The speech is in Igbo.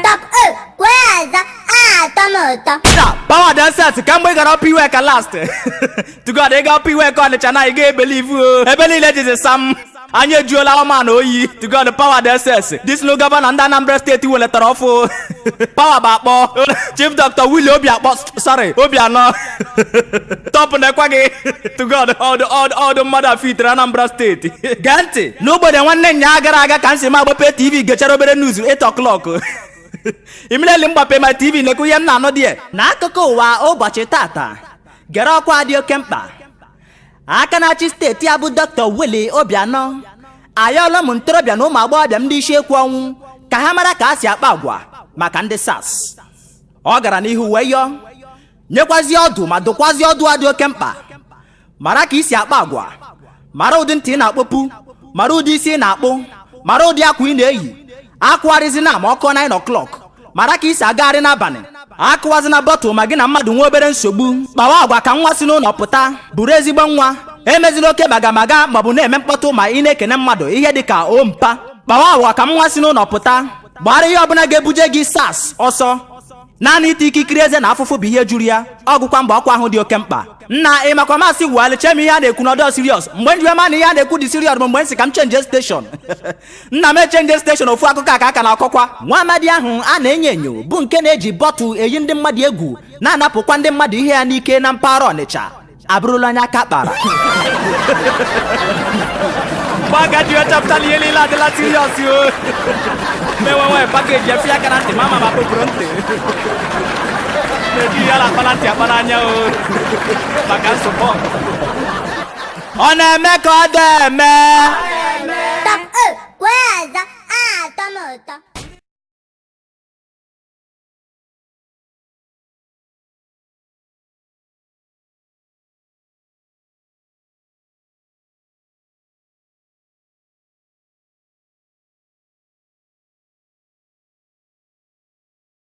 Top E, kwee atọ m ụtọ. Power dị set ka mgbe ị gara Upper Iweka last. To God, ị ga Upper Iweka Ọnịcha na ị ga-ebelieve o. Ebe niile jizi sam anyị ejuola ọma na oyi. To God, power dị ss this new governor ndị Anambra Steeti weletara ọfụ power bụ akpọ Chief Dr. Willie Obiakpọ, sorry, Obianọ top na-ekwe gị. To God, ọdụ ọdụ ọdụ mmadụ afitere Anambra Steeti. Gee ntị, n'ogbede nwanne nya gara aga ka m si m agbape TV gechara obere news 8 o'clock. Immediately mgbape ma TV, na-ekwu ihe m na-anụ dị n'akụkọ ụwa ụbọchị tata gere ọkwa dị oke mkpa. Aka na-achị steeti a bụ Dr. Willie Obianọ ayọọla ụmụ ntorobịa na ụmụ agbọghọbịa ndị isi ekwu ọnwụ ka ha mara ka a si akpa agwa maka ndị SARS. Ọ gara n'ihu wee yọọ, nyekwazi ọdụ ma dụkwazi ọdụ a dị oke mkpa: mara ka isi akpa agwa, mara ụdị ntị ị na-akpọpu, mara ụdị isi ị na-akpụ, mara ụdị akwa ị na-eyi. Akụgharịzina ma ọkụọ 9 o'clock. Mara ka isi agagharị n'abalị. Akụwazina bottle ma gị na mmadụ nwee obere nsogbu. Kpawa agwa ka nwa si n'ụlọ pụta, bụrụ ezigbo nwa. Emezila oke magamaga maọbụ na-eme mkpọtụ ma ị na-ekene mmadụ ihe dị ka ompa. Kpawa agwa ka nwa si n'ụlọ pụta. Gbara ihe ọbụla ga-ebuje gị SARS ọsọ. Naanị ite ikikere eze na afụfụ bụ ihe juru ya. Ọgwụkwa mgbe ọkwa ahụ dị oke mkpa. Nna, ị makwa masị wualiche m ihe a na-ekwu n'ọdọ serious. Mgbe njiwe ma na ihe a na-ekwu dị serious bụ mgbe m sị ka m change station. Nna m, echange station, ofu akụkọ a ka aka na-akọkwa. Nwa amadi ahụ a na-enyo enyo bụ nke na-eji bottle eyi ndị mmadụ egwu, na-anapụkwa ndị mmadụ ihe ya n'ike na mpaghara Ọnịcha, abụrụla onye aka kpara. Mgbe ji chọpụtala ihe niile adịla serious o menwenwe package efi aka na ntị ma ma kpopụrụ ntị na-eji ya na-akpa na ntị, akpa n'anya o maka nsogbu ọ na-eme ka ọ dị eme. Top E, kwee atọ m ụtọ.